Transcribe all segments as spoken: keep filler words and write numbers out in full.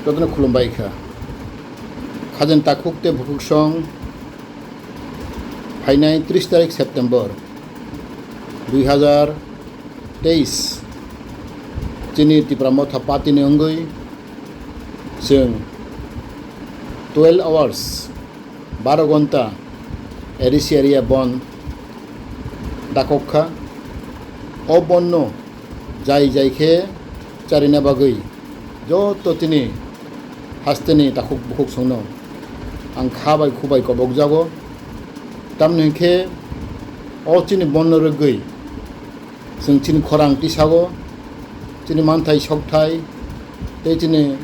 Jotono khulumbai kha. Khajani takhuk tei bukhuksong phainai tris tarik September dui hazar teis chini Tipra Motha Party ni wngwi chwng twelve hours, baro gonta A D C area bon dakok kha. O bonno jai jai khe charina bagwi joto tini hasteni takhuk bukhuk songno ang kha bai khu bai kobok jago. Tamni hwnkhe o chini bonno rwgwi chwng chini khorang tisao, chini manthai sokthai, tei chini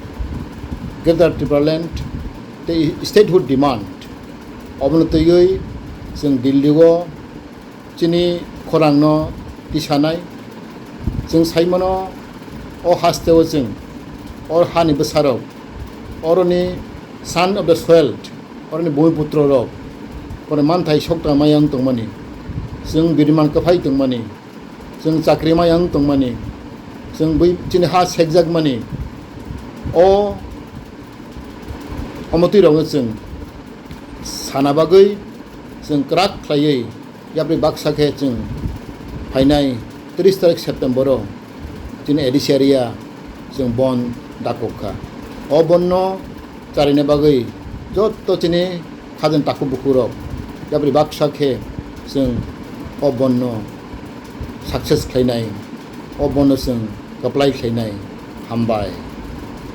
Greater Tipraland tei statehood demand, obono twiwi chwng Delhi-o chini khorangno tisanai. Chwng saimano, o hasteo chwng o hani bwsarok, oroni son of the soil, oroni bhumiputro rok, oro manthai sokta maya wng tongmani, chwng biriman kwphai tongmani, chwng chakri maya wng tongmani, chwng bui chini ha sekjakmani, o omotwi rokno chwng sana bagwi chwng kwrak khlaiwi yapri baksa khe chwng phainai tris tarik September-o chini A D C area chwng bon dakok kha. O bonno charina bagwi joto chini khajani takhuk bukhukrok yapri baksa khe chwng o bonno success khlainai, o bonno chwng kwplai khlainai. Hambai.